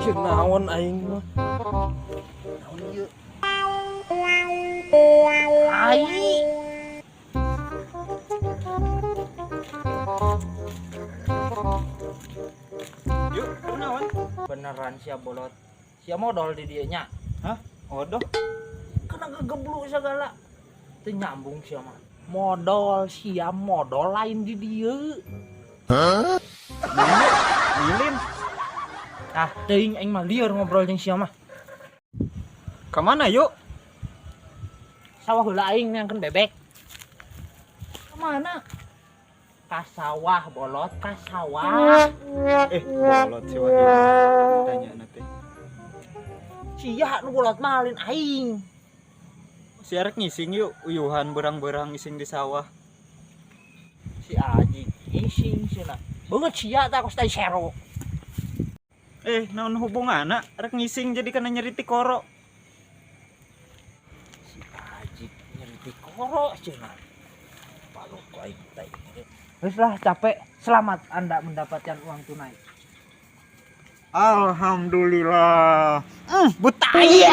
Ieu naon aing mah? Naon ieu? Ai. Yuk, kunaon? Beneran sia bolot. Sia modol di dieu nya. Hah? Odoh. Kena gegeblu segala. Teu nyambung sia mah. Modol sia modol lain di dieu. Lilin. Ah, teuing aing mah lieur ngobrol jeung sia mah. Ka mana yuk? Sawah heula aing neangkeun bebek. Kemana? Ka sawah bolot, ka sawah. Eh, bolot si Wahyu. Tanya nanti. Sia nu bolot mah lain aing. Si arek ngising yuk, uyuhan berang-berang ngising di sawah. Si Aji ngising cenah. Beungeut sia tah kos tai sero. Eh, naon hubunganna? Rek ngising jadi kena nyeri tikoro. Si Aji nyeri tikoro cenah. Palu ku aing teh. Wis lah capek. Selamat Anda mendapatkan uang tunai. Alhamdulillah. Butai.